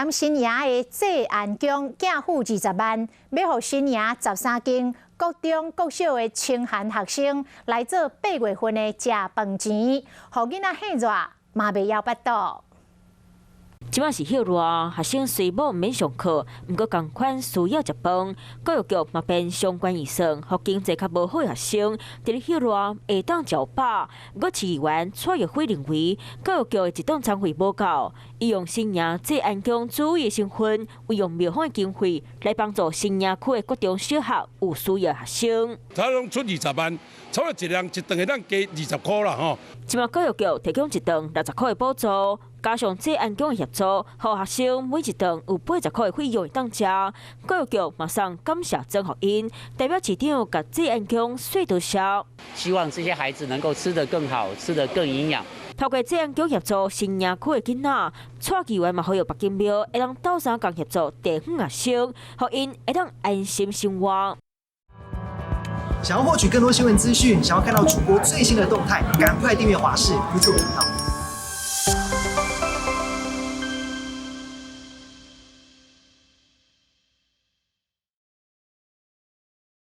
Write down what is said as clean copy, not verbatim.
南新營的濟安宮寄付20萬，欲予新營13間國中、國小的清寒學生來做8月份的食飯錢，予囡仔歇熱嘛袂枵腹肚。這擺是歇熱，學生雖無毋免上課，毋過仝款需要食飯。教育局嘛編相關預算，予經濟較無好的學生，佇咧歇熱會當食飽。毋過市議員蔡玉輝認為，教育局的一頓餐費無夠，伊用新營濟安宮主委的身份，運用廟方的經費來幫助新營區的國中小學有需要學生。他攏出20萬，差不多一人一頓會當加20箍啦吼。這擺教育局提供一頓60箍的補助，加上濟安宮的協助，予學生每一頓有80箍的費用會當食。教育局嘛送感謝贈予𪜶，代表市長共濟安宮說多謝。希望這些孩子能夠吃得更好，吃得更營養。透過濟安宮協助新營區的囡仔，蔡議員嘛呼籲北京廟會當鬥相共協助地方學生，予𪜶會當安心生活。想要獲取更多新聞資訊，想要看到主播最新的動態，趕快訂閱華視 YouTube 頻道。